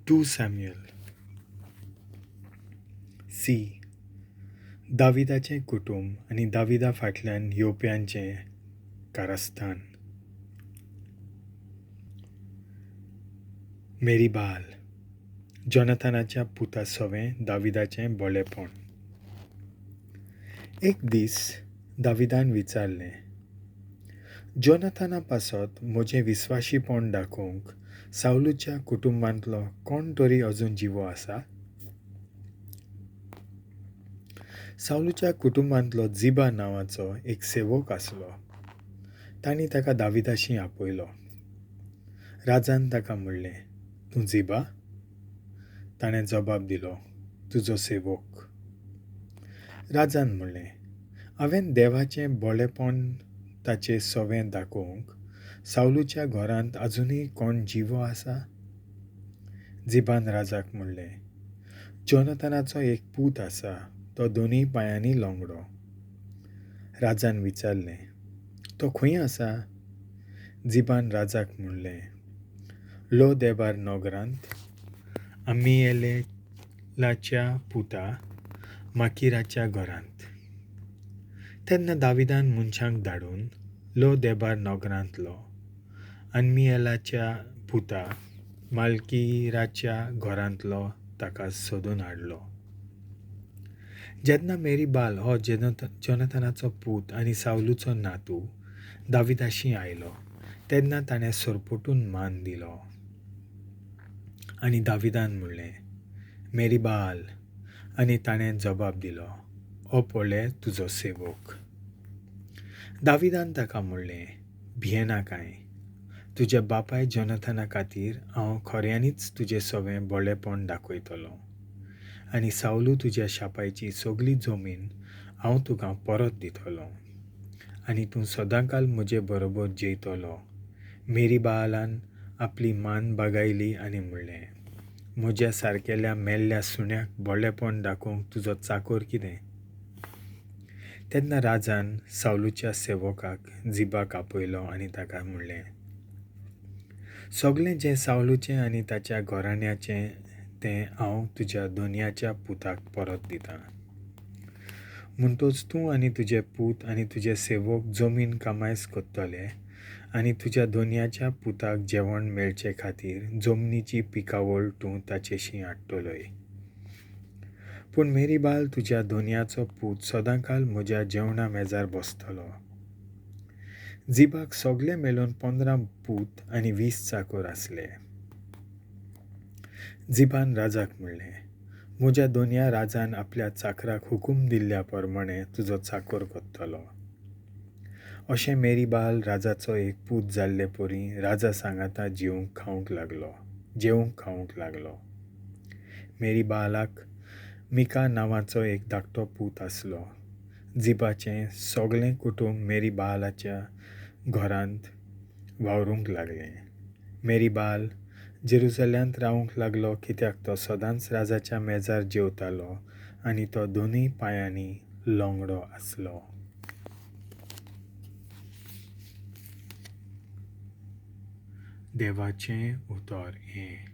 2 Samuel. C. दाविदाचें कुटुंब आनी दाविदा फाटल्यान येवप्यांचें कारस्थान. मेरीबाल, जोनाथानाच्या पुता सवें दाविदाचें बोलेपण. एक दीस दाविदान विचारलें, जोनाथाना पासत म्हजें विस्वाशीपण दाखोवंक सावलूच्या कुटुंबांतलो कोण तरी अजून जिवो आसा? सावलूच्या कुटुंबांतलो जिबा नांवाचो एक सेवक आसलो. तांणी ताका दाविदाशी आपयलो. राजान ताका म्हणलें, तूं जिबा? ताणें जबाब दिलो, तुजो सेवक. राजान म्हणलें, हांवें देवाचें बोलेपण ताचें सवें दाखोवंक सावलूच्या घरांत अजुनूय कोण जिवो आसा? जिबान राजाक म्हणलें, जोनाथानाचो एक पूत आसा, तो दोनूय पांयांनी लोंगडो. राजान विचारलें, तो खंय आसा? जिबान राजाक म्हणलें, लो देबार नगरांत अम्मीएलाच्या पुता माकिराच्या घरांत. तेन्ना दाविदान मनशांक धाडून लो देबार नगरांतलो अम्मीएलाच्या पुता मालकिराच्या घरांतलो ताका सोदून हाडलो. जेन्ना मेरीबाल हो जोनाथानाचो पूत आनी सावलूचो नातू दाविदाशी आयलो तेन्ना ताणें सरपटून मान दिलो आनी दाविदान म्हणलें, मेरीबाल. आनी ताणें जबाब दिलो, हो पळय तुजो सेवक. दाविदान ताका म्हणलें, भियेनाकाय, तुज्या बापाय जोनाथाना खातीर हांव खऱ्यांनीच तुजें सवें बोलेपण दाखयतलो आनी सावलू तुज्या शापायची सगली जमीन हांव तुका परत दितलो आनी तूं सदांकाल म्हजे बरोबर जेयतलो. मेरीबालान आपली मान बागायली आनी म्हणलें, म्हज्या सारकेल्या मेल्ल्या सुण्याक बोलेपण दाखोवंक तुजो चाकोर कितें? तेन्ना राजान सावलूच्या सेवकाक जिबाक आपयलो आनी ताका म्हणलें, सगलें जें सावलूचें आनी ताच्या घराण्याचें तें हांव तुज्या दोनयाच्या पुताक परत दितां. म्हणटच तूं आनी तुजे पूत आनी तुजे सेवक जमीन कामायस करतले आनी तुज्या दोनयाच्या पुताक जेवण मेळचे खातीर जमनीची पिकावळ तूं ताचेशी हाडटलोय. पूण मेरीबाल तुज्या दोनयाचो पूत सदांकाल म्हज्या जेवणा मेजार बसतलो. जिबाक सगले मेळून 15 पूत आनी 20 चाकोर आसले. जिबान राजाक म्हणलें, म्हज्या दोनया राजान आपल्या चाकराक हुकूम दिल्ल्या प्रमाणे तुजो चाकोर करतलो. अशें मेरीबाल राजाचो एक पूत जाल्ले परी राजा सांगाता जेवंक खावंक लागलो. मेरीबालाक मिका नांवाचो एक धाकटो पूत आसलो. जिबाचें सगलें कुटुंब मेरीबालाच्या घरांत वावरूंक लागलें. मेरीबाल जेरुजल्यांत रावंक लागलो कित्याक तो सदांच राजाच्या मेजार जेवतालो आनी तो दोनूय पांयांनी लोंगडो आसलो. देवाचें उतर हें.